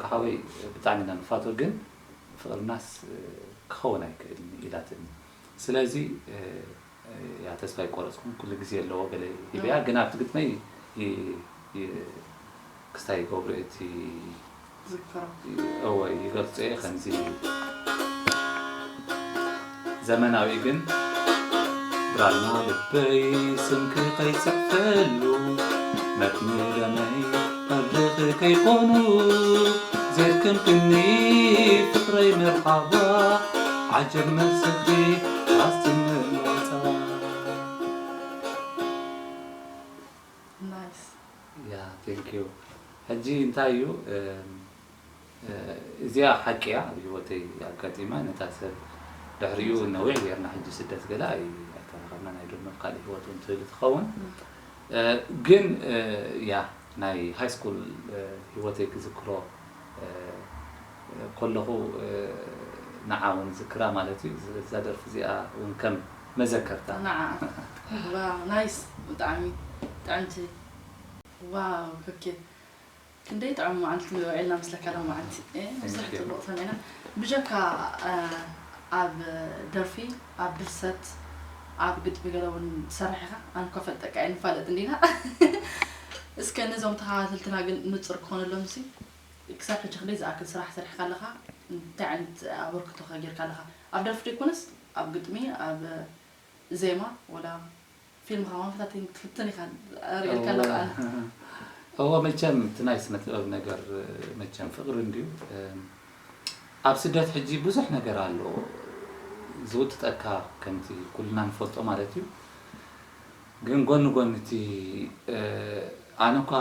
ሓወይ ብጣዕሚ ኢና ንፋቶ፣ ግን ፍቕርናስ ክኸውን ኣይክእልን ኢላትኒ። ስለዚ እያ ተስፋ ኣይቆረጽኩን፣ ኩሉ ግዜ ኣለዎ ገለ ሂበያ። ግን ኣብቲ ግጥመይ ይ- ይ- ክስታይ ይገብሮ እቲ ዝከሮ። እወ ይገልጾ እየ ከምዚ። ዘመናዊ ግን ብራና ልበይ ስምኪ ከይጽሕፈሉ፣ መትኒ ደመይ ቀልድኺ ከይኮኑ፣ ዘድክምክኒ ፍቕረይ መርሓባ፣ ዓጀብ መልስኺ ኣስቲ ምመጻ። ናይስ። ያ፣ ቴንክ ዩ። ሕጂ እንታይ እዩ፣ እም፣ እ፣ እዚኣ ሓቂ እያ፣ ኣብ ህይወተይ ኣጋጢማ፣ ነታ ሰብ ድሕሪኡ ነዊሕ ጌርና፣ ሕጂ ስደት ገለ ኣይ-፣ ኣይተራኸብናን፣ ኣይዶመብ ካልእ ህይወት እውን ትህሉ ትኸውን። እ፣ ግን፣ እ፣ ያ፣ ናይ ሃይ ስኩል፣ እ፣ ህይወተይ ክዝክሮ፣ እ፣ ከለኹ፣ እ፣ ንዓ እውን ዝክራ ማለት እዩ። እዛ ደርፊ እዚኣ እውን ከም መዘከርታ። ንዓ። ዋው፣ ናይስ። ብጣዕሚ ጥዕምቲ። ዋው፣ ኦኬ። ክንደይ ጥዑም መዓልቲ ውዒልና ምስለካ ሎም መዓልቲ። እ፣ ብዙሕ Thank you። ጽቡቕ ሰሚዕና። ብጀካ፣ እ፣ ኣብ ደርፊ፣ ኣብ ድርሰት፣ ኣብ ግጥሚ ገለ እውን ትሰርሕ ኢኻ። ኣነ እኳ ፈልጠካ እየ፣ ንፋለጥ እንዲና። እስከ ነዞም ተኸታተልትና ግን ንጹር ክኾነሎም ሲ፣ ክሳብ ሕጂ ክንደይ ዝኣክል ስራሕ ሰሪሕካ ኣለኻ? እንታይ ዓይነት ኣበርክቶ ከ ጌርካ ኣለኻ? ኣብ ደርፊ ደይኮነስ፣ ኣብ ግጥሚ፣ ኣብ ዜማ፣ ወላ ፊልም ከማን ፈታቲን ክትፍትን ኢኻ፣ ርእየልካ ኣለኹ ኣነ። እወ፣ መቸም እቲ ናይ ስነ ጥበብ ነገር መቸም ፍቕሪ እንድዩ። እም፣ ኣብ ስደት ሕጂ ብዙሕ ነገር ኣሎ ዝውጥጠካ፣ ከምቲ ኩልና ንፈልጦ ማለት እዩ። ግን ጎኒ ጎኒ እቲ፣ እ፣ ኣነ እኳ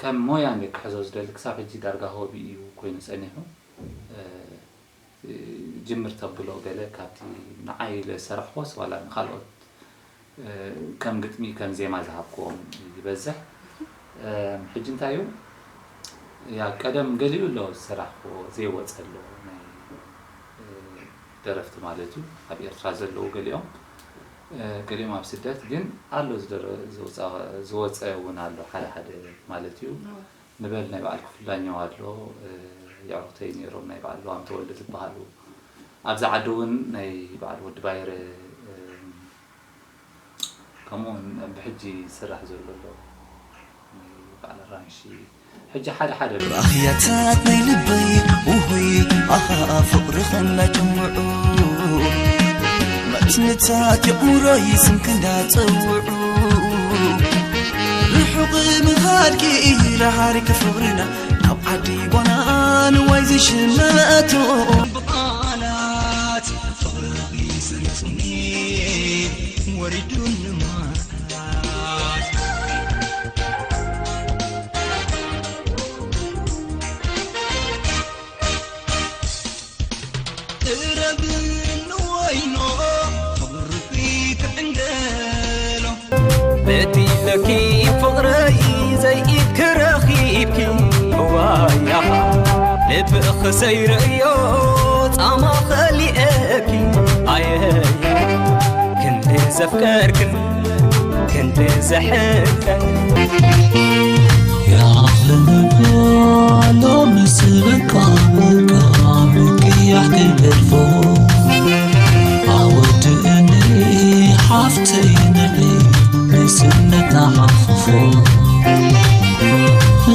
ከም ሞያ እንደ ክሕዞ ዝደሊ፣ ክሳብ ሕጂ ዳርጋ ሆቢ እዩ ኮይኑ ጸኒሑ። እ፣ ጅምር ተብሎ ገለ ካብቲ ንዓይ ዝሰራሕኩዎስ ዋላ ንኻልኦት፣ እ፣ ከም ግጥሚ ከም ዜማ ዝሃብክዎም ይበዝሕ። እ፣ ሕጂ እንታይ እዩ፣ ያ ቀደም ገሊኡ ኣሎ ዝሰራሕኩዎ ዘይወጸ ኣሎ ናይ፣ እ፣ ደረፍቲ ማለት እዩ፣ ኣብ ኤርትራ ዘለዉ ገሊኦም፣ እ፣ ገሊኦም ኣብ ስደት ግን ኣሎ ዝደረ-፣ ዝወጻ-፣ ዝወጸ እውን ኣሎ ሓደ ሓደ ማለት እዩ። ንበል ናይ በዓል ክፍላኛው ኣሎ፣ እ፣ የዕሩኽተይ ነይሮም ናይ በዓል ለዋም ተወልደ ዝበሃሉ። ኣብዚ ዓዲ እውን ናይ በዓል ወዲ ባይረ፣ እ፣ ከምኡ እውን ብሕጂ ዝስራሕ ዘሎ ኣሎ። ናይ በዓል ኣራንሺ። ሕጂ ሓደ ሓደ ኣሎ። ራህያታት ናይ ልበይ ውሁይ ኣሃ ፍቕርኽን ላጅምዑ መትንታት የእምሮይ ስምክ እንዳጸውዑ ርሑቕ ምኻድኪ ረሃሪክ ፍቕርና ናብ ዓዲ ጓና ንዋይ ዝሽመቶ ብቓላት ፍቕርኺ ሰሊጹኒ ወሪዱኒ ማት እረብን ወይኖ ፍቕርኺ ክዕንገሎ በዲለኪ ፍቕረይ ዘይኢድ ክረኺብኪ እዋያኻ ልብእኺ ዘይርእዮ ጻማ ኸሊኤኪ ኣየ ክንዲ ዘፍቀርክን ክንዲ ዘሕንቀን ይኣኽለኒ እኮ ሎምስ በቃ በቃ ምቅያሕ ከይገድፎ ኣወድእኒ ሓፍተይ ንዒ ንስነትና ሓፍፎ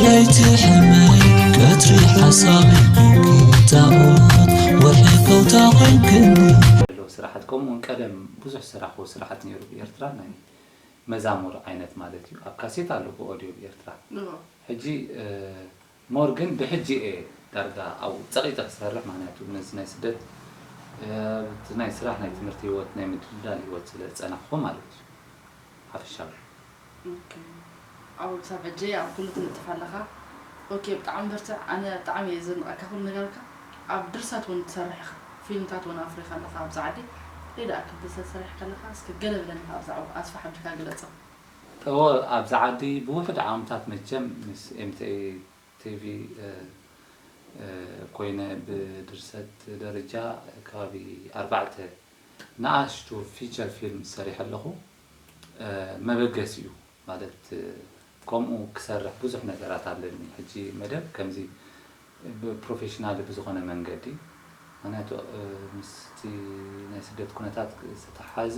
ለይቲ ሕልመይ ቀትሪ ሓሳበይ ኮንኪ ጣኦት ወርሒ ከውታ ኮንክኒ። ኣለዉ ስራሓት ከምኡ እውን ቀደም ብዙሕ ዝሰራሕዎ ስራሓት ነይሩ ብኤርትራ ናይ መዛሙር ዓይነት ማለት እዩ። ኣብ ካሴት ኣሎ ብኦድዮ ብኤርትራ። እዎ። ሕጂ፣ እ፣ ሞር ግን ብሕጂ እየ ዳርጋ ኣብኡ ጸቒጠ ክሰርሕ፣ ምኽንያቱ ነዚ ናይ ስደት፣ እ፣ እቲ ናይ ስራሕ ናይ ትምህርቲ ህይወት ናይ ምድልዳል ህይወት ስለ ዝጸናሕኩ ማለት እዩ። ሓፈሻዊ። ኦኬ። ኣብ ክሳብ ሕጂ ኣብ ኩሉ ትንጥፍ ኣለኻ። ኦኬ፣ ብጣዕሚ በርትዕ። ኣነ ብጣዕሚ እየ ዘድንቐካ ኩሉ ነገርካ። ኣብ ድርሰት እውን ትሰርሕ ኢኻ፣ ፊልምታት እውን ኣፍሪኻ ኣለኻ ኣብዚ ዓዲ። ክንደይ ደኣ ክል ድርሰት ሰሪሕካ ኣለኻ? እስከ ገለ ብለኒ ኣብዛ ዓው-፣ ኣስፍሕ ኣቢልካ ግለጾ። እወ፣ ኣብዚ ዓዲ ብውሑድ ዓመታት መቸም ምስ ኤም ቲ ኤ ቲ ቪ፣ እ፣ እ፣ ኮይነ ብድርሰት ደረጃ ከባቢ ኣርባዕተ ንኣሽቱ ፊቸር ፊልም ሰሪሐ ኣለኹ። እ፣ መበገሲ እዩ። ማለት፣ እ፣ ከምኡ ክሰርሕ ብዙሕ ነገራት ኣለኒ። ሕጂ መደብ ከምዚ ብፕሮፌሽናል ብዝኾነ መንገዲ፣ ምኽንያቱ ምስቲ ናይ ስደት ኩነታት ዝተተሓዘ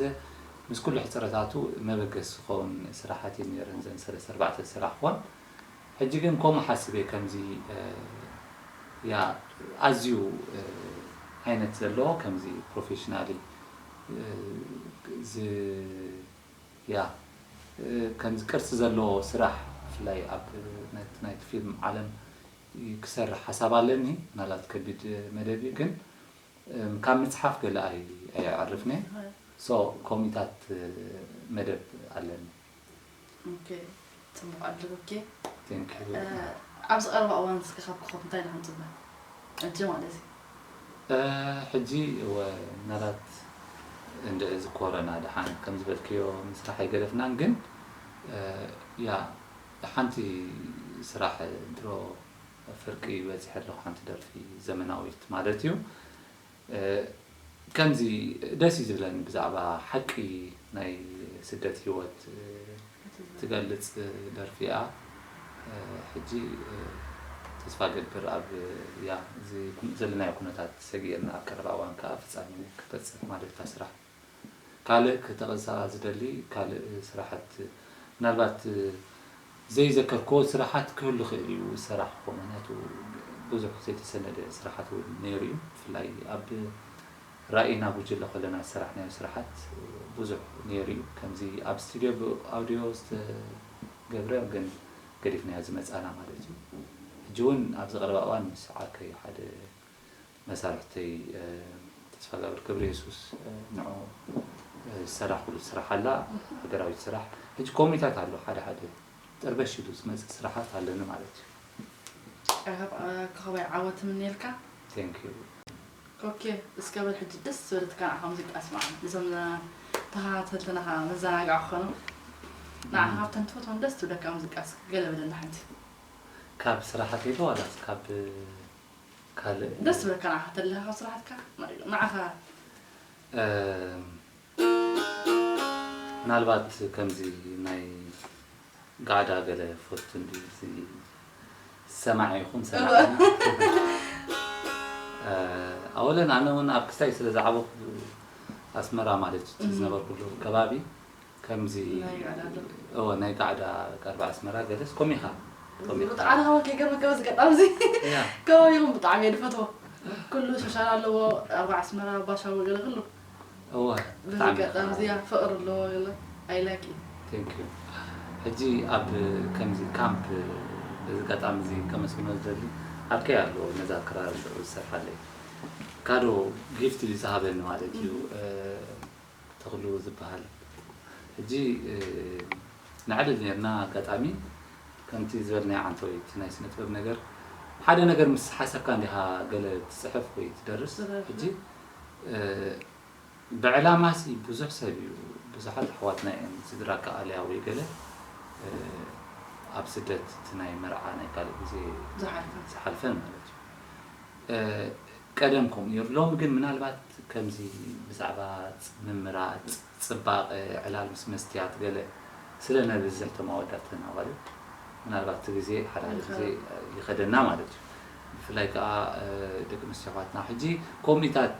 ምስ ኩሉ ሕፅረታቱ መበገሲ ዝኸውን ስራሓት እዩ ነይረን። ዘን ሰለስተ ኣርባዕተ ስራሕ ክኾን ሕጂ ግን ከምኡ ሓስበ ከምዚ ያ ኣዝዩ ዓይነት ዘለዎ ከምዚ ፕሮፌሽናሊ ያ ከምዚ ቅርፂ ዘለዎ ስራሕ ብፍላይ ኣብ ናይቲ ፊልም ዓለም ክሰርሕ ሓሳብ ኣለኒ። ምናልባት ከቢድ መደብ እዩ ግን ካብ ምፅሓፍ ገለ ኣየዕርፍኒ። ሶ ኮሚታት መደብ ኣለኒ። ጽቡቕ ኣድልቦኪ። ኣብዚ ቀረባ እዋን እስኪ ካብ ኮኾብ እንታይ ኢና ክንጽበ? ሕጂ ማለት እዩ። ሕጂ ምናልባት እንድዒ እዚ ኮረና ደሓን ከም ዝበልክዮ ምስራሕ ኣይገደፍናን ግን ያ ሓንቲ ስራሕ ድሮ ፍርቂ በፂሐ ኣለኹ ሓንቲ ደርፊ ዘመናዊት ማለት እዩ። ከምዚ ደስ እዩ ዝብለኒ ብዛዕባ ሓቂ ናይ ስደት ህይወት ትገልፅ ደርፊ እያ። ሕጂ ተስፋ ገብር ኣብ ያ እዚ ዘለናዮ ኩነታት ሰጊእና ኣብ ቀረባ እዋን ከዓ ፍፃሜ ክበፅሕ ማለት እታ ስራሕ። ካልእ ክጠቕሳ ዝደሊ ካልእ ስራሓት ምናልባት ዘይዘከርክዎ ስራሓት ክህሉ ይኽእል እዩ ዝሰራሕክዎ ምክንያቱ ብዙሕ ዘይተሰነደ ስራሓት እውን ነይሩ እዩ ብፍላይ ኣብ ራእይና ጉጅለ ከለና ዝሰራሕናዮ ስራሓት ብዙሕ ነይሩ እዩ ከምዚ ኣብ ስቱድዮ ብኣውድዮ ዝተገብረ ግን ገዲፍናዮ ዝመፃና ማለት እዩ ሕጂ እውን ኣብዚ ቀረባ እዋን ምስ ዓርከይ ሓደ መሳርሕተይ ተስፋጋብር ገብረየሱስ ንዑ ዝሰራሕኩሉ ስራሕ ኣላ ሃገራዊት ስራሕ ሕጂ ኮሚታት ኣሎ ሓደ ሓደ ጠርበሽ ኢሉ ዝመፅእ ስራሓት ኣለኒ ማለት እዩ። ከኸባይ ዓወት ምንየልካ። Thank you። ኦኬ እስከ በል ሕጂ ደስ ዝበለትካ ንዓኻ ሙዚቃ ስማዕ እዞም ተኸታተልትና ከዓ መዘናግዒ ክኾኑ ንዓኻ ካብተን ትፈትወን ደስ ትብለካ ሙዚቃ እስኪ ገለ በለና ሓንቲ። ካብ ስራሓት ኢሉ ዋላስ ካብ ካልእ ደስ ዝብለካ ንዓኻ ተለካ ካብ ስራሓትካ ንዓኻ ምናልባት ከምዚ ናይ ጋዕዳ ገለ ፈቱ እንዲ ሰማዒ ይኹን ሰማዕና ኣወለን ኣነ እውን ኣብ ክስታይ ስለ ዝዓበኹ ኣስመራ ማለት እዩ ዝነበርኩሉ ከባቢ ከምዚ ናይ ጋዕዳ ቀርባ ኣስመራ ገለስ ኮሚኻ ብጣዕሚ ከይገርመካ በዚ ገጣም እዚ ከባቢኹም ብጣዕሚ እየ ዝፈትዎ ኩሉ ሸሻል ኣለዎ ኣርባ ኣስመራ ባሻዊ ገለ ኩሉ እወ በዚ ገጣም እዚያ ፍቅሪ ኣለዎ ገለ ኣይላኪ ሕጂ ኣብ ከምዚ ካምፕ በዚ ገጣም እዚ ከመስግኖ ዝደሊ ኣብከይ ኣለዎ ነዛ ክራር ዝሰርሓለይ ካዶ ጊፍት ዝሃበኒ ማለት እዩ ተኽሉ ዝበሃል ሕጂ ነዕልል ኔርና ኣጋጣሚ ከምቲ ዝበልናዮ ዓንተወይ እቲ ናይ ስነ ጥበብ ነገር ሓደ ነገር ምስ ሓሰብካ እንዲኻ ገለ ትፅሕፍ ወይ ትደርስ ሕጂ ብዕላማሲ ብዙሕ ሰብ እዩ ብዙሓት ኣሕዋትና እየን ስድራካ ኣልያ ወይ ገለ ኣብ ስደት እቲ ናይ መርዓ ናይ ካልእ ግዜ ዝሓልፈን ማለት እዩ ቀደም ከምኡ ነይሩ ሎሚ ግን ምናልባት ከምዚ ብዛዕባ ምምራፅ ፅባቐ ዕላል ምስ መስትያት ገለ ስለ ነብዝሕ እቶም ኣወዳትን ኣዋልድ ምናልባት እቲ ግዜ ሓደ ሓደ ግዜ ይኸደና ማለት እዩ ብፍላይ ከዓ ደቂ ኣንስትዮ ኣሕዋትና ሕጂ ኮሚታት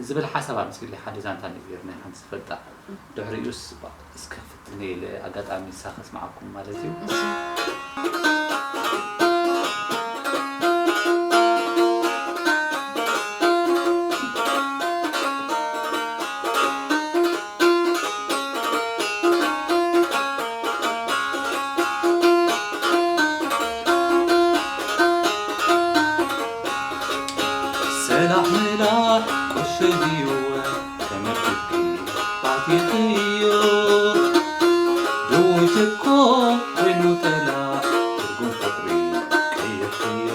ዝብል ሓሳብ ኣምፅእለይ ሓደ ዛንታ ነጊርና ሓንቲ ዝፈልጣ ድሕሪኡስ እስከ ፍትነ ኢለ ኣጋጣሚ ንሳ ከስምዓኩም ማለት እዩ ሰላሕ ምላሕ ቁርሺ ድዩ ተመልክትኪ ባቲኽዮ ድውጅ እኮ ኮይኑ ጠላ ትርጉም ፍቅሪ ቀይርክዮ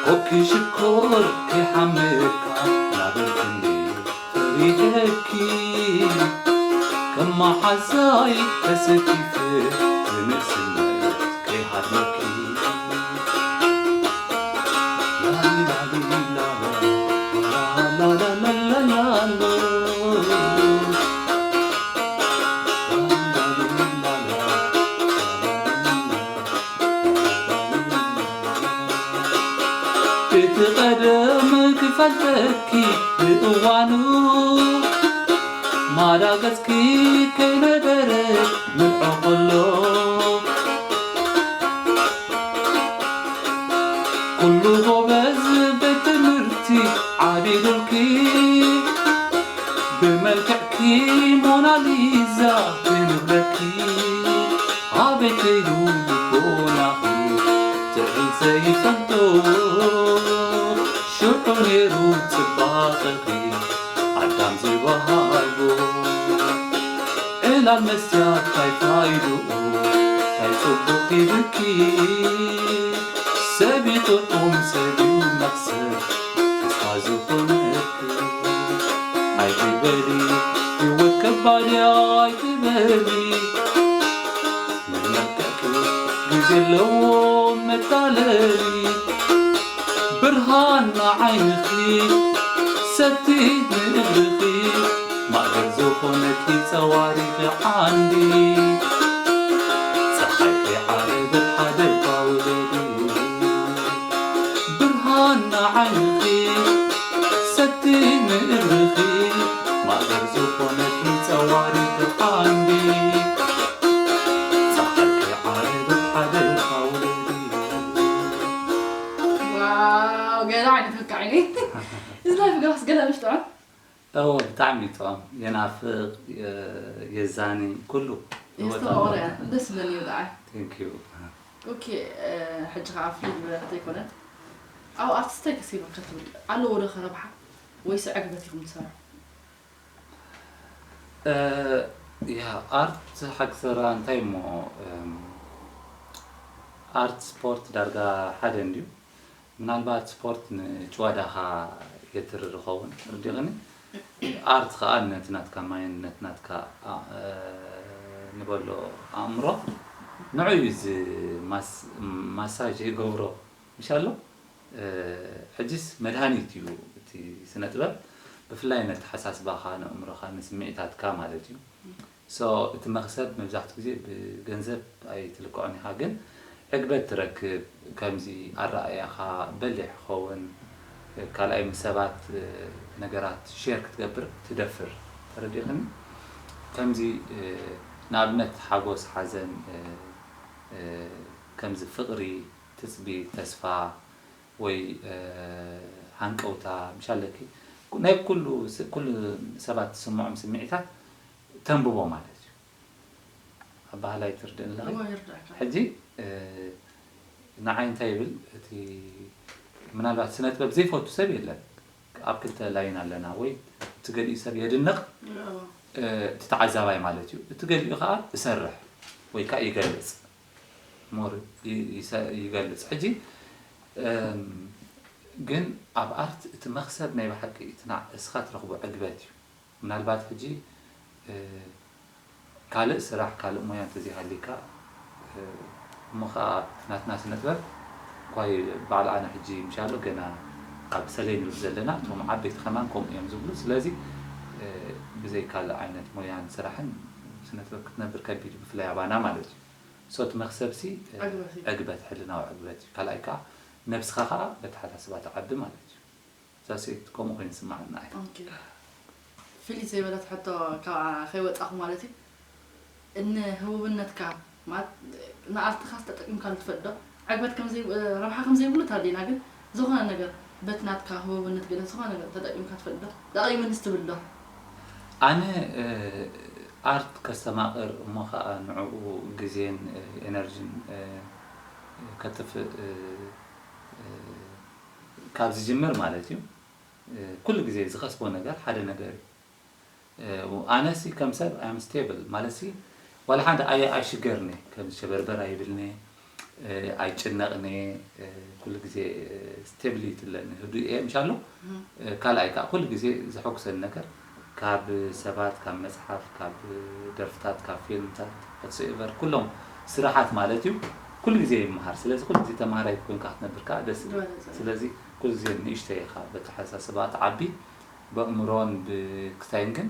ኮኪ ሽኮር ከይሓምካ ናበልክኒ ፈሪደኪ ከም መሓዛይ ተሰኪፈ ዝምእስነት ከይሃድመኪ ብቐደም ክፈልጠኪ ብእዋኑ ማዳ ገጽኪ ከይነበረ ምልዖ ከሎ ኩሉ ጎበዝ ቤት ትምህርቲ ዓቢዱልኪ ብመልክዕኪ ሞናሊዛ ክንብረኪ ኣበይ ከይዱ ልቦናኺ ትዕል ዘይፈልጦ ሽዑ ነይሩ ጽባቐኺ ኣዳም ዝወሃቦ ዕላል መስትያት ታይ ፋይድኡ ታይ ጽቡቕ ይብኪ ሰብ ይጥዑም ሰብ ይመኽሰብ ተስፋ ዝኾነኪ ኣይትበሊ ህይወት ከባድ እያ ኣይትበሊ መመልከቲ ግዜ ኣለዎ መታለሊ ብርሃን ንዓይንኺ ሰቲ ንእግርኺ ማእገር ዝኾነኪ ጸዋሪኺ ዓንዲ ጸሓይ ከይዓረበት ሓደርካ ውለዲ ብርሃን ንዓይንኺ ሰቲ ንእግርኺ ማእገር ዝኾነኪ ጸዋሪኺ ዓንዲ ጸሓይ ከይዓረበት ሓደርካ ውለዲ ዋው ገለ ዓይነት በቃ ዓይነይ እዚ ላይፍ ገባስ ገለ ምሽ ጥዑም እዎ ብጣዕሚ ጥዑም የናፍቅ የ- የዛኒ ኩሉ የስተማቕረ እያ ደስ ዝብለኒ እዩ ብዓይ Thank you ኦኬ ሕጂ ከዓ ፍልይ ዝበለት ዘይኮነት ኣብ ኣርቲስታይ ከሲበካ ትብል ኣለዎ ዶ ከረብሓ ወይስ ዕግበት ኢኹም ትሰርሑ ያ ኣርት ሓቂ ሰራ እንታይ እሞ እም፣ ኣርት ስፖርት ዳርጋ ሓደ እንድዩ ምናልባት ስፖርት ንጭዋዳኻ የትርር ይኸውን ርዲቕኒ ኣርት ከዓ ነቲ ናትካ ማይን ነቲ ናትካ ኣ- እ፣ ንበሎ ኣእምሮ ንዑ እዩ እዚ ማስ- ማሳጅ ይገብሮ ምሻሎ ሕጅስ መድሃኒት እዩ እቲ ስነ ጥበብ ብፍላይ ነተሓሳስባኻ ንእምሮኻ ንስምዒታትካ ማለት እዩ so እቲ መኽሰብ መብዛሕትኡ ግዜ ብገንዘብ ኣይትልክዖን ኢኻ ግን ዕግበት ትረክብ ከምዚ ኣረኣእያኻ በሊሕ ክኸውን ካልኣይ ምስ ሰባት ነገራት share ክትገብር ትደፍር ተረዲእኽኒ ከምዚ ንኣብነት ሓጎስ ሓዘን ከምዚ ፍቕሪ ትፅቢት፣ ተስፋ ወይ ሃንቀውታ ምሽ ኣለኪ ናይ ኩሉ ኩሉ ሰባት ዝስምዖም ስምዒታት ተንብቦ ማለት እዩ። ኣባህላይ ትርድእኒ ኣለኺ? ሕጂ ንዓይ እንታይ ይብል እቲ ምናልባት ስነ ጥበብ ዘይፈቱ ሰብ የለን። ኣብ ክልተ ላይን ኣለና ወይ እቲ ገሊኡ ሰብ የድንቕ እቲ ተዓዛባይ ማለት እዩ። እቲ ገሊኡ ከዓ እሰርሕ ወይ ከዓ ይገልፅ more ይገልፅ። ሕጂ ግን ኣብ ኣርት እቲ መኽሰብ ናይ ብሓቂ እቲ እስኻ ትረኽቦ ዕግበት እዩ። ምናልባት ሕጂ ካልእ ስራሕ ካልእ ሞያ እንተዘይሃልይካ እሞ ከዓ ናትና ስነ ጥበብ እኳ ባዕሉ ኣነ ሕጂ ምሻሎ ገና ኣብ ሰለይ ንብል ዘለና እቶም ዓበይቲ ከማን ከምኡ እዮም ዝብሉ ስለዚ ብዘይ ካልእ ዓይነት ሞያን ስራሕን ስነ ጥበብ ክትነብር ከቢድ እዩ ብፍላይ ኣባና ማለት እዩ so እቲ መክሰብ ሲ ዕግበት ሕልናዊ ዕግበት እዩ ካልኣይ ከዓ ነብስኻ ከዓ በተሓሳስባ ትዓቢ ማለት እዩ እዛ ሴት ከምኡ ኮይኑ ይስምዓኒ ንዓይ። ፍልይ ዘይበለት ሕቶ ካብኣ ከይወፃኹ ማለት እዩ ንህቡብነትካ ማለት ንኣርትኻስ ተጠቂምካሉ ትፈልጥ ዶ? ዕግበት ረብሓ ከምዘይብሉ ተረዲእና ግን ዝኾነ ነገር በቲ ናትካ ህቡብነት ገለ ዝኾነ ነገር ተጠቂምካ ትፈልጥ ዶ? ጠቒሙንስ ትብል ዶ? ኣነ ኣርት ከስተማቕር እሞ ከዓ ንዕኡ ግዜን ኤነርጅን ከጥፍእ ካብ ዝጅምር ማለት እዩ ኩሉ ግዜ ዝኸስቦ ነገር ሓደ ነገር እዩ ኣነሲ ከም ሰብ ኣም ስቴብል ማለት ሲ ዋላ ሓንቲ ኣየ ኣይሽገርኒ ከም ሸበርበር ኣይብልኒ ኣይጭነቕኒ ኩሉ ግዜ ስቴብሊቲ ኣለኒ ህዱእ እየ ምሻሎ ካልኣይ ከዓ ኩሉ ግዜ ዘሐጉሰኒ ነገር ካብ ሰባት ካብ መፅሓፍ ካብ ደርፍታት ካብ ፊልምታት ወትሰኤቨር ኩሎም ስራሓት ማለት እዩ ኩሉ ግዜ ይመሃር ስለዚ ኩሉ ግዜ ተማሃራይ ኮይንካ ክትነብር ከዓ ደስ ይብል ስለዚ ኩሉ ግዜ ንእሽተይ ኢኻ በተሓሳስባ ትዓቢ በእምሮን ብክታይን ግን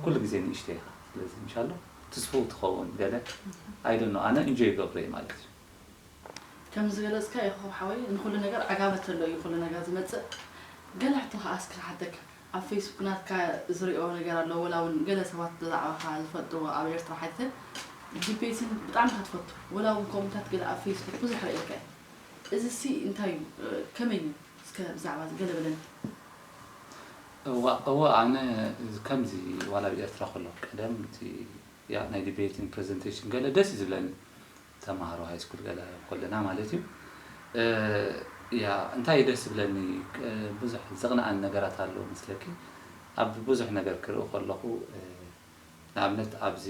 ኩሉ ግዜ ንእሽተይ ኢኻ ስለዚ ምሻሎ ትስፉው ትኸውን ገለ ኣይደኖ ኣነ እንጆ ይገብሮ እየ ማለት እዩ ከም ዝገለጽካ ይኹብ ሓወይ፣ ንኹሉ ነገር ዓጋመት ተሎ እዩ ኩሉ ነገር ዝመጽእ። ገለ ሕቶ ከኣ እስኪ ክሓተካ። ኣብ ፌስቡክ ናትካ ዝሪኦ ነገር ኣሎ፣ ወላ እውን ገለ ሰባት ብዛዕባኻ ዝፈልጥዎ ኣብ ኤርትራ ሓቲተ፣ ዲቤቲንግ ብጣዕሚ ኢኻ ትፈቱ። ወላ እውን ኮመንታት ገለ ኣብ ፌስቡክ ብዙሕ ርኢልካ እየ። እዚ ሲ እንታይ እዩ? ከመይ እዩ? እስከ ብዛዕባ እዚ ገለ በለኒ። እዋ እዋ ኣነ ከምዚ ዋላ ኣብ ኤርትራ ከሎ ቀደም እቲ ያ ናይ ዲቤቲንግ ፕሬዘንቴሽን ገለ ደስ እዩ ዝብለኒ። ተማሃሮ ሃይ ስኩል ገለ ከለና ማለት እዩ። ያ እንታይ ደስ ዝብለኒ ብዙሕ ዘቕንኣኒ ነገራት ኣሎ መስለኪ። ኣብ ብዙሕ ነገር ክርኢ ከለኹ ንኣብነት ኣብዚ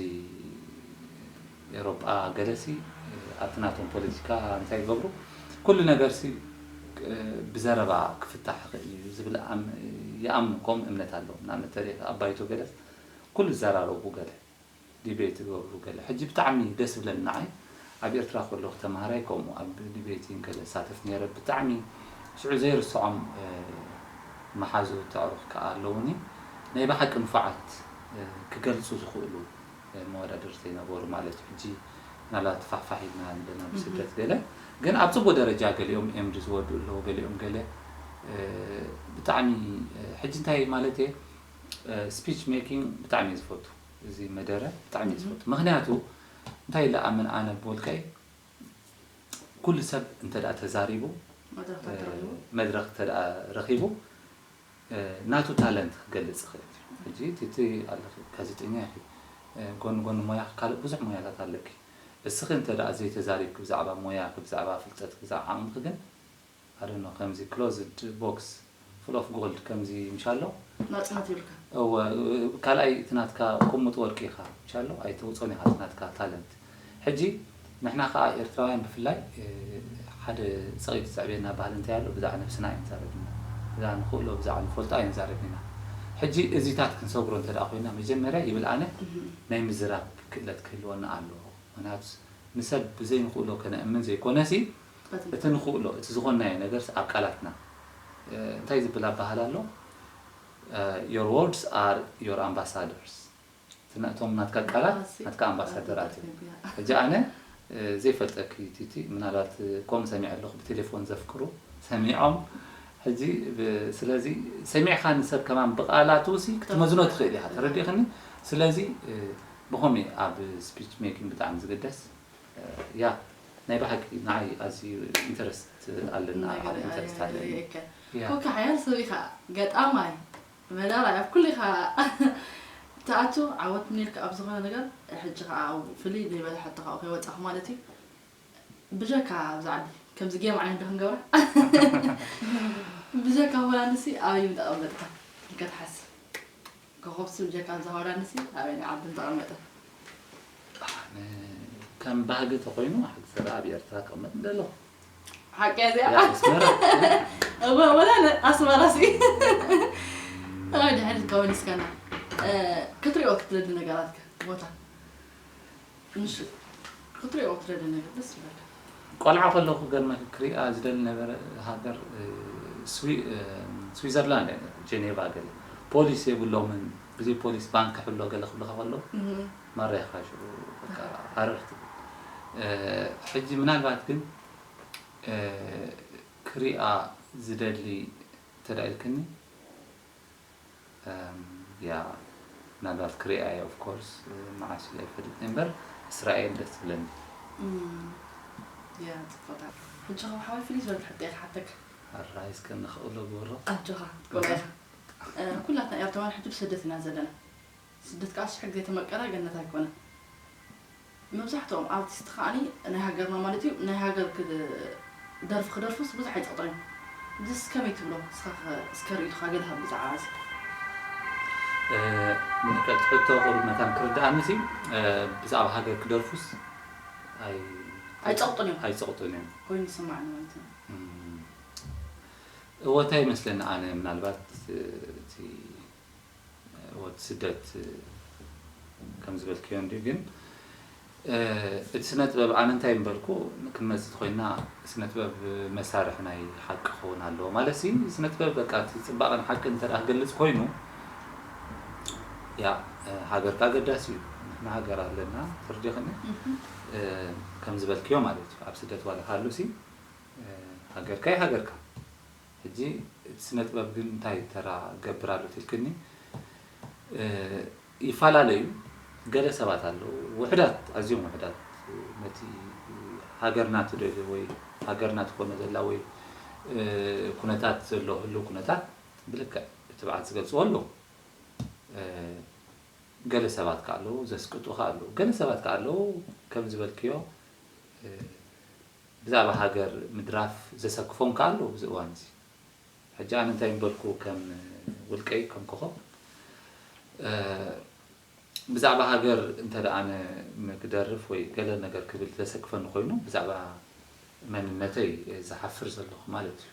ኤሮጳ ገለሲ ኣብቲ ናቶም ፖለቲካ እንታይ ይገብሩ፣ ኩሉ ነገርሲ ብዘረባ ክፍታሕ ይኽእል እዩ ዝብል ይኣምኑ። ከምኡ እምነት ኣለዎም። ንኣብነት ተሪእካ ኣብ ባይቶ ገለስ ኩሉ ዝዘራረቡ ገለ ዲቤት ዝገብሩ ገለ ሕጂ ብጣዕሚ ደስ ዝብለኒ ንዓይ ኣብ ኤርትራ ከለኹ ተምሃራይ ከምኡ ኣብ ዲቤቲን ገለ እሳተፍ ነይረ። ብጣዕሚ ሽዑ ዘይርስዖም መሓዙት ኣዕሩኽ ከኣ ኣለዉኒ። ናይ ብሓቂ ንፉዓት ክገልጹ ዝኽእሉ መወዳድርተይ ነበሩ ማለት እዩ። ሕጂ ምናልባት ፋሕፋሕ ኢልና ኣለና ብስደት ገለ ግን ኣብ ጽቡቕ ደረጃ ገሊኦም ኤምዲ ዝወድኡ ኣለዉ ገሊኦም ገለ ብጣዕሚ ሕጂ እንታይ ማለት እየ ስፒች ሜኪንግ ብጣዕሚ እየ ዝፈቱ። እዚ መደረ ብጣዕሚ እየ ዝፈቱ። ምኽንያቱ እንታይ ኢለ ኣምን ኣነ ብወልቀይ ኩሉ ሰብ እንተ ደኣ ተዛሪቡ መድረኽ ተረኺቡ ናቱ ታለንት ክገልጽ ይኽእል እዩ። ሕጂ ቲቲ ኣለኺ ጋዜጠኛ ኢኺ ጎን ጎን ሞያኺ ካልእ ብዙሕ ሞያታት ኣለኪ። እስኺ እንተ ደኣ ዘይተዛሪብኪ ብዛዕባ ሞያኺ ብዛዕባ ፍልጠትኪ ብዛዕባ ዓቕምኺ ግን ኣደኖ ከምዚ ክሎዝድ ቦክስ ፉል ኦፍ ጎልድ ከምዚ ምሻሎ ናጽነት ይብልካ እወ ካልኣይ እቲ ናትካ ቁሙጥ ወርቂ ኢኻ ምሻሎ ኣይተውጾን ኢኻ እቲ ናትካ ታለንት ሕጂ ንሕና ከኣ ኤርትራውያን ብፍላይ ሓደ ጸቒጢ ዘዕብየና ባህሊ እንታይ ኣሎ ብዛዕ ነብስና ኣይንዛረብና ብዛዕ ንኽእሎ ብዛዕ ንፈልጦ ኣይንዛረብና ሕጂ እዚታት ክንሰግሮ እንተ ኮይና መጀመርያ ይብል ኣነ ናይ ምዝራብ ክእለት ክህልወና ኣሎ ምክንያቱ ንሰብ ብዘይ ንኽእሎ ከነእምን ዘይኮነሲ እቲ ንኽእሎ እቲ ዝኾንናዮ ነገርስ ኣብ ቃላትና እንታይ ዝብል ኣባህላ ኣሎ your words are your ambassadors እቶም ናትካ ቃላት ናትካ ኣምባሳደራት እዮም ሕጂ ኣነ ዘይፈልጠኪ ቲቲ ምናልባት ከምኡ ሰሚዐ ኣለኹ ብቴሌፎን ዘፍቅሩ ሰሚዖም ሕጂ ስለዚ ሰሚዕካ ንሰብ ከማን ብቃላቱ ሲ ክትመዝኖ ትኽእል ኢኻ ተረዲእኽኒ ስለዚ ብኸመይ ኣብ ስፒች ሜኪንግ ብጣዕሚ ዝግደስ ያ ናይ ብሓቂ ንዓይ ኣዝዩ ኢንተረስት ኣለና ዓቢ ኢንተረስት ኣለኒ ኮካ ሓያል ሰብ ኢኻ ገጣማይ መዳራይ ኣብ ኩሉ ኢኻ ትኣቱ ዓወት ምኒልካ ኣብ ዝኾነ ነገር ሕጂ ከዓ ፍልይ ዘይበለ ሕቶ ካብኡ ከይወፃኹ ማለት እዩ ብጀካ ኣብዚ ዓዲ ከምዚ ጌም ዓይነት ዶ ክንገብራ ብጀካ ሆላንድሲ ኣበይ ምተቐመጥካ ኢልካ ትሓስብ ኮኾብ ስም ጀካ ኣብዛ ሆላንድሲ ኣበይ ዓዲ ምተቐመጠ ከም ባህጊ ተኮይኑ ሕጂ ስለ ኣብ ኤርትራ ክቕመጥ እንደለኹ ሓቂ እዚኣ ኣስመራ እወ ወላ ኣስመራ ሲ ኣይ ድሕሪ ከወኒስካና ክትሪኦ ክትደሊ ነገራት ቦታ ምሽ ክትሪኦ ክትደሊ ነገር ደስ ይበል ቆልዓ ከለኹ ገርመ ክሪኣ ዝደሊ ነበረ ሃገር ስዊዘርላንድ ጀኔቫ ገለ ፖሊስ የብሎምን ብዘይ ፖሊስ ባንክ ክሕሎ ገለ ክብልካ ከለዉ ማረኻ ሽዑ በቃ ሃረር ትብል ሕጂ ምናልባት ግን ክሪኣ ዝደሊ እንተዳ ኢልክኒ ያ ምናልባት ክሪኣ እየ of course መዓስ ኢለ ኣይፈልጥን እምበር እስራኤል ደስ ትብለኒ ያ ፅቡቅ ሕጂ ካብ ሓወይ ፍልይ ዝበለ ሕቶ እየ ክሓተካ ኣራይ እስከ ንኽእሎ ግበሮ ኣጆኻ ትኮና ኢኻ ኩላትና ኤርትራውያን ሕጂ ብስደት ኢና ዘለና ስደት ከዓ ሽሕ ግዜ ተመቀረ ገነት ኣይኮነን መብዛሕትኦም ኣርቲስት ከዓኒ ናይ ሃገርና ማለት እዩ ናይ ሃገር ደርፊ ክደርፉስ ብዙሕ ኣይፀቕጦም እዮም እዚስ ከመይ ትብሎ እስካ እስከ ርእይቶካ ገለ ሃብ ብዛዕባ እዚ ምልክት ሕቶ ቁሩብ መታን ክርድኣኒ ሲ ብዛዕባ ሃገር ክደርፉስ ኣይ ኣይፀቕጡን እዮም ኣይፀቕጡን እዮም ኮይኑ ይስማዕኒ ማለት እዩ እወታይ ይመስለኒ ኣነ ምናልባት እቲ ወዲ ስደት ከም ዝበልክዮ እንድዩ ግን እቲ ስነ ጥበብ ኣነ እንታይ ምበልኩ ክንመፅእ ኮይና ስነ ጥበብ መሳርሒ ናይ ሓቂ ክኸውን ኣለዎ ማለት ሲ ስነ ጥበብ በቃ እቲ ፅባቐን ሓቂ እንተ ክገልፅ ኮይኑ ያ ሃገርካ ኣገዳሲ እዩ ንሕና ሃገር ኣለና ትርዲኽኒ ከም ዝበልክዮ ማለት እዩ ኣብ ስደት ዋላ ሃሉ ሲ ሃገርካ እዩ ሃገርካ። ሕጂ እቲ ስነ ጥበብ ግን እንታይ ተራ ገብር ኣሎ ትልክኒ? ይፈላለዩ። ገለ ሰባት ኣለዉ፣ ውሕዳት፣ ኣዝዮም ውሕዳት፣ ነቲ ሃገርና ትደልዮ ወይ ሃገርና ትኾነ ዘላ ወይ ኩነታት ዘሎ ህልው ኩነታት ብልክዕ ብትብዓት ዝገልጽዎ ኣለዉ። ገለ ሰባት ከኣ ኣለዉ ዘስቅጡ ከኣ ኣለዉ። ገለ ሰባት ከኣ ኣለዉ ከም ዝበልክዮ ብዛዕባ ሃገር ምድራፍ ዘሰክፎም ከኣ ኣለዉ ኣብዚ እዋን እዚ። ሕጂ ኣነ እንታይ ምበልኩ ከም ውልቀይ ከም ኮኾብ ብዛዕባ ሃገር እንተ ደኣ ኣነ ክደርፍ ወይ ገለ ነገር ክብል ዘሰክፈኒ ኮይኑ ብዛዕባ መንነተይ ዝሓፍር ዘለኹ ማለት እዩ።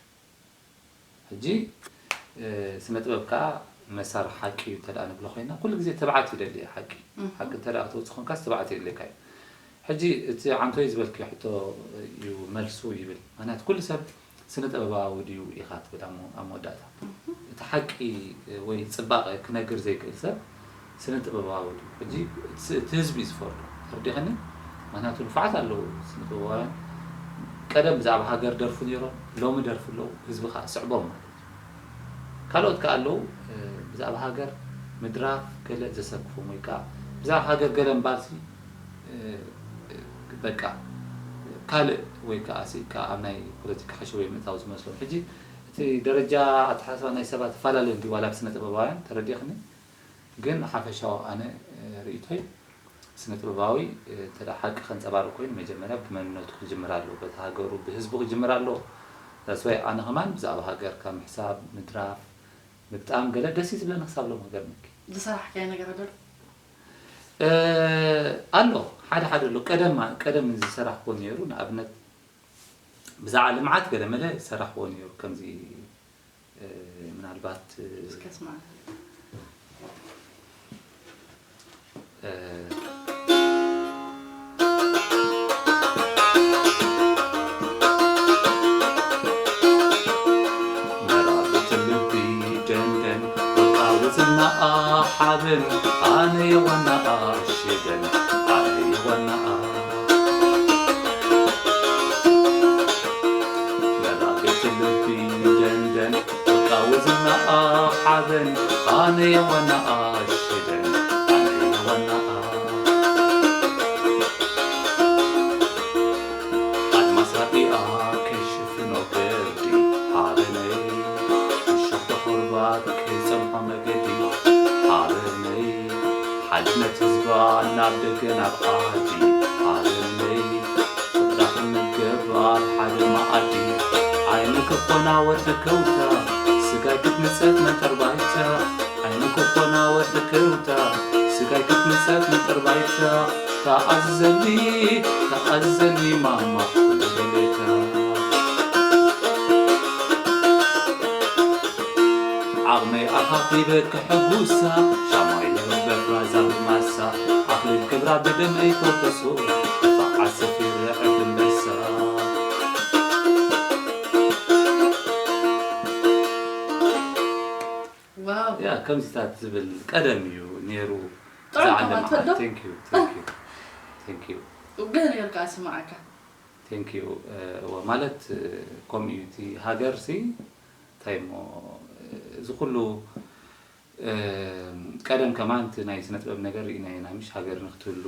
ሕጂ ስነ ጥበብ ከኣ መሳርሒ ሓቂ እዩ እንተ ደኣ ንብሎ ኮይና ኩሉ ግዜ ትብዓት ይደሊ እዩ ሓቂ ሓቂ እንተ ደኣ ክትወጽእ ኮንካስ ትብዓት የድልየካ እዩ። ሕጂ እቲ ዓንቶይ ዝበልክዮ ሕቶ እዩ መልሱ ይብል። ምክንያቱ ኩሉ ሰብ ስነ ጥበባዊ ድዩ ኢኻ ትብል ኣብ መወዳእታ። እቲ ሓቂ ወይ ጽባቐ ክነግር ዘይክእል ሰብ ስነ ጥበባዊ ድዩ? ሕጂ እቲ ህዝቢ እዩ ዝፈርዶ። ተረዲኸኒ? ምክንያቱ ንፉዓት ኣለዉ ስነ ጥበባውያን ቀደም ብዛዕባ ሃገር ደርፉ ነይሮም፣ ሎሚ ደርፉ ኣለዉ፣ ህዝቢ ከኣ ስዕቦም ማለት እዩ። ካልኦት ከኣ ኣለዉ ብዛዕባ ሃገር ምድራፍ ገለ ዘሰክፎም ወይ ከኣ ብዛዕባ ሃገር ገለ እምባልሲ በቃ ካልእ ወይ ከኣ ሲ ኣብ ናይ ፖለቲካ ሓሸወ ምእታው ዝመስሎም። ሕጂ እቲ ደረጃ ኣተሓሳስባ ናይ ሰባት ይፈላለ እንዲ ዋላ ብስነ ጥበባውያን ተረዲእኽኒ ግን ሓፈሻዊ ኣነ ርእይቶይ ስነ ጥበባዊ እንተ ሓቂ ከንጸባርቕ ኮይኑ መጀመርያ ብመንነቱ ክጅምር ኣለዎ፣ በቲ ሃገሩ ብህዝቡ ክጅምር ኣለዎ። ዳስዋይ ኣነ ከማን ብዛዕባ ሃገርካ ምሕሳብ፣ ምድራፍ፣ ምግጣም ገለ ደስ እዩ ዝብለኒ ክሳብ ሎም ክገርመኪ። ዝሰራሕካዮ ነገር ኣሎ ዶ? ኣሎ ሓደ ሓደ ኣሎ ቀደም ቀደም ዝሰራሕኮ ነይሩ ንኣብነት ብዛዕባ ልምዓት ገለ መለ ዝሰራሕዎ ነይሩ ከምዚ ምናልባት እስከ ስማዕ መራብት ልቢ ደንደን ወቃውዝና ኣሓብን ኣነ የዋና ኣሽደን ኣነ የዋና መራብት ልቢ ደንደን ወቃውዝና ኣሓብን ኣነ የዋና ኣሽደን ኣነ የዋና ኣድማስ ራእያ ከይሽፍኖ ግዲ ሓበነይ እሾኽ ተኾርባት ከይጸምሖ መገዲ ሓበነይ ሓድነት ህዝባ ናብ ደገ ናብ ዓዲ ሓበነይ ፍቕራ ክንምገብ ኣብ ሓደ መኣዲ ዓይኒ ክኾና ወዲ ከውታ ስጋይ ክትምጸት መጠርባይታ ዓይኒ ክኾና ወዲ ከውታ ስጋይ ክትምጸት መጠርባይታ ተኣዝዘኒ ተኣዝዘኒ ማማ ኩሉ ደሌታ ዓቕመይ ኣኻኺበ ክሕጉሳ ሻማይ ንበፍራ ዛብማሳ ኣኽሊል ክብራ ብደመይ ኮፈሶ ፋዓ ሰፊረ ዕድምበሳ ዋው ያ ከምዚታት ዝብል ቀደም እዩ ነይሩ ጥዑም ዝዓለመ ተባዕቶ ዶ? Thank you, thank you, thank you. ገለ ነገር ከዓ ስማዓካ Thank you እወ ማለት ከምኡ እዩ እቲ ሃገር ሲ እንታይ እሞ እዚ ኩሉ ቀደም ከማን እቲ ናይ ስነ ጥበብ ነገር ርኢና ኢና ምሽ ሃገር ንክትህሉ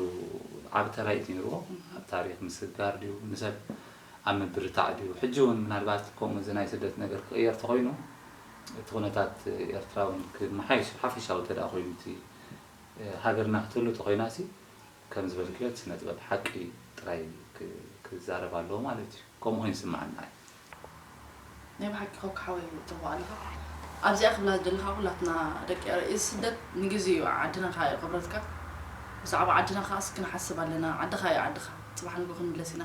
ዓብ ተራ እዩ ነይርዎ ኣብ ታሪክ ምስግጋር ድዩ ንሰብ ኣብ ምብርታዕ ድዩ ሕጂ እውን ምናልባት ከምኡ እዚ ናይ ስደት ነገር ክቅየር ተኮይኑ እቲ ኩነታት ኤርትራ እውን ክመሓየሽ ሓፈሻዊ እንተ ኮይኑ እቲ ሃገርና ክትህሉ ተኮይና ሲ ከም ዝበልክዮ እቲ ስነ ጥበብ ሓቂ ጥራይ ክዛረብ ኣለዎ ማለት እዩ። ከምኡ ኮይኑ ይስምዓና እዩ። ናይ ብሓቂ ኮካ ሓወይ ጽቡቕ ኣለኻ ኣብዚኣ ክብላ ዝደለኻ ኩላትና ደቂ ኤረ እዚ ስደት ንግዜ እዩ ዓድና ከኣ እዩ ክብረትካ ብዛዕባ ዓድና ከኣስ ክንሓስብ ኣለና ዓድኻ እዩ ዓድኻ ጽባሕ ንግሆ ክንምለስ ኢና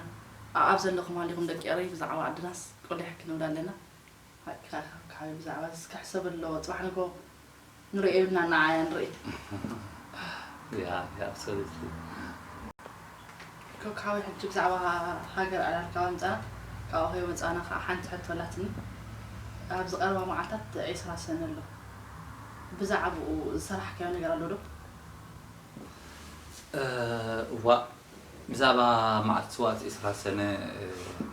ኣኣብ ዘለኹም ሃሊኹም ደቂ ኤረይ ብዛዕባ ዓድናስ ቆሊሕ ክንብል ኣለና ሓቂ ከኣ ኮካ ሓወይ ብዛዕባ እዚ ክሕሰብ ኣለዎ ጽባሕ ንግሆ ንርእዮ ኢልና ንዓያ ንርኢ። Yeah, yeah, absolutely. ኮካ ሓወይ ሕጂ ብዛዕባ ሃገር ኣላልካ ምጻና ካብኡ ከይወጻና ከዓ ሓንቲ ሕቶ ኣላትኒ ኣብዚ ቀረባ መዓልታት ዒስራ ሰነ ኣሎ ብዛዕባኡ ዝሰራሕካዮ ነገር ኣሎ ዶ እዋእ ብዛዕባ መዓልቲ ስዋት ዒስራ ሰነ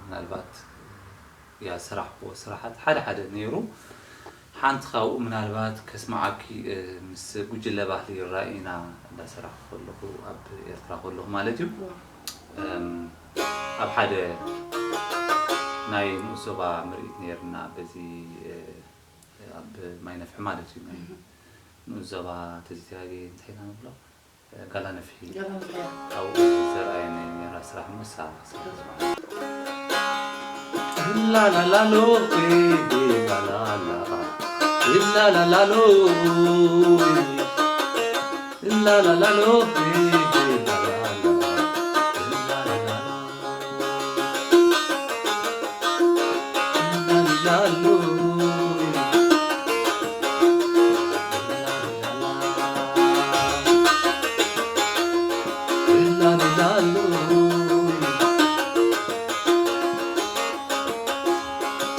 ምናልባት ያሰራሕክዎ ስራሓት ሓደ ሓደ ነይሩ። ሓንቲ ካብኡ ምናልባት ከስምዓኪ፣ እ፣ ምስ ጉጅለ ባህሊ ይረኣይና እንዳሰራሕኩ ከለኹ፣ ኣብ ኤርትራ ከለኹ ማለት እዩ። እም፣ ኣብ ሓደ ናይ ንኡስ ዞባ ምርኢት ነይርና፣ በዚ፣ እ፣ ኣብ ማይ ነፍሒ ማለት እዩ። ናይ ንኡስ ዞባ ተዚተጋገየ እንታይ ኢና ንብሎ? ጋላ ነፍሒ። ጋላ ነፍሒ። ኣብኡ ዘርኣየኒ ነይራ ስራሕ ምሳ፣ ስራሕ ስራሕ። ላላላሎ፣ ላላላ፣ ላላላሎ፣ ላላላሎ፣ ላላላሎ።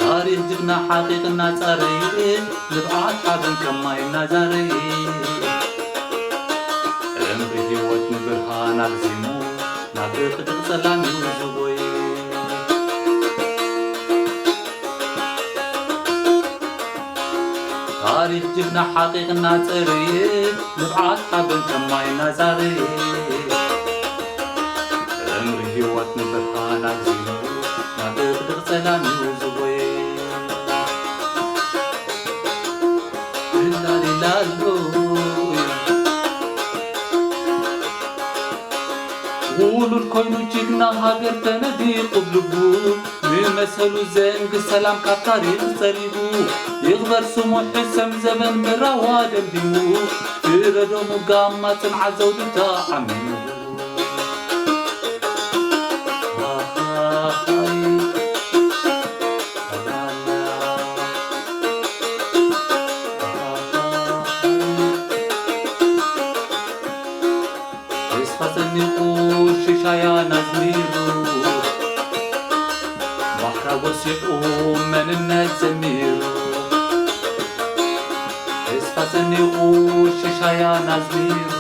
ታሪኽ ጅግና ሓቂቕ እናጻረየ፣ ንብዓት ሓበን ከማይ እናዛረየ፣ ዕምሪ ህይወት ንብርሃን ኣግዚሙ፣ ናብ ድቕድቕ ጸላም እዩ ዝጎየ። ታሪኽ ጅግና ሓቂቕ እናጸረየ፣ ንብዓት ሓበን ከማይ እናዛረየ፣ ዕምሪ ህይወት ንብርሃን ኣግዚሙ፣ ናብ ድቕድቕ ጸላም እዩ ዝጎየ። ላሊላሎ፣ ውሉድ ኮይኑ ጅግና ሃገር ተነዲቑ ብልቡ፣ ንመሰሉ ዘንግ ሰላም ካብ ታሪኽ ጸሊቡ፣ ይኽበር ስሙ ሕሰም ዘበን ምራዋ ደምዲሙ፣ ፍረዶሙ ጋማ ጽንዓት ዘውድታ ዓሚሙ። ተስፋ ሰኒቑ ሽሻያን ኣዝሚሩ፣ ባሕራ ጎሲዑ መንነት ዘሚሩ። ተስፋ ሰኒቑ ሽሻያን ኣዝሚሩ፣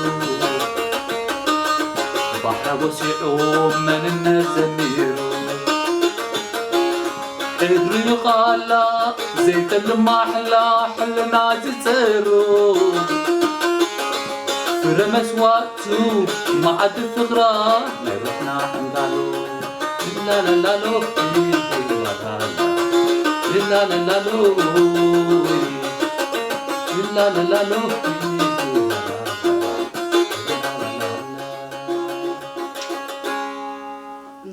ባሕራ ጎሲዑ መንነት ዘሚሩ። ሕድሪ ቃላ ዘይጠልም ማሕላ ሕልና ዝጸሩ፣ ፍረ መስዋእቱ መዓዲ ፍቕራ ናይ ሩሕና ዕንጋሉ። ላላላሎ፣ ላላላሎ፣ ላላላሎ።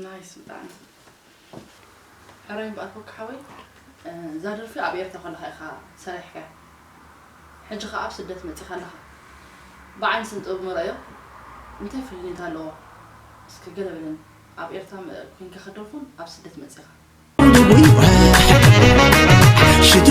ናይስ፣ ብጣዕሚ ሕራይ እምበኣርከ ሓወይ፣ እ፣ እዛ ደርፊ ኣብ ኤርትራ ከለኻ ኢኻ ሰሪሕካያ። ሕጂ ኸኣ ኣብ ስደት መጺኻ ኣለኻ። ብዓይኒ ስነ ጥበብ መርኣዮ እንታይ ፍልልይነት ኣለዎ? እስከ ገለ በለኒ። ኣብ ኤርትራ መ-፣ ኮይንካ ከደርፉን ኣብ ስደት መጺኻ። ሽቱ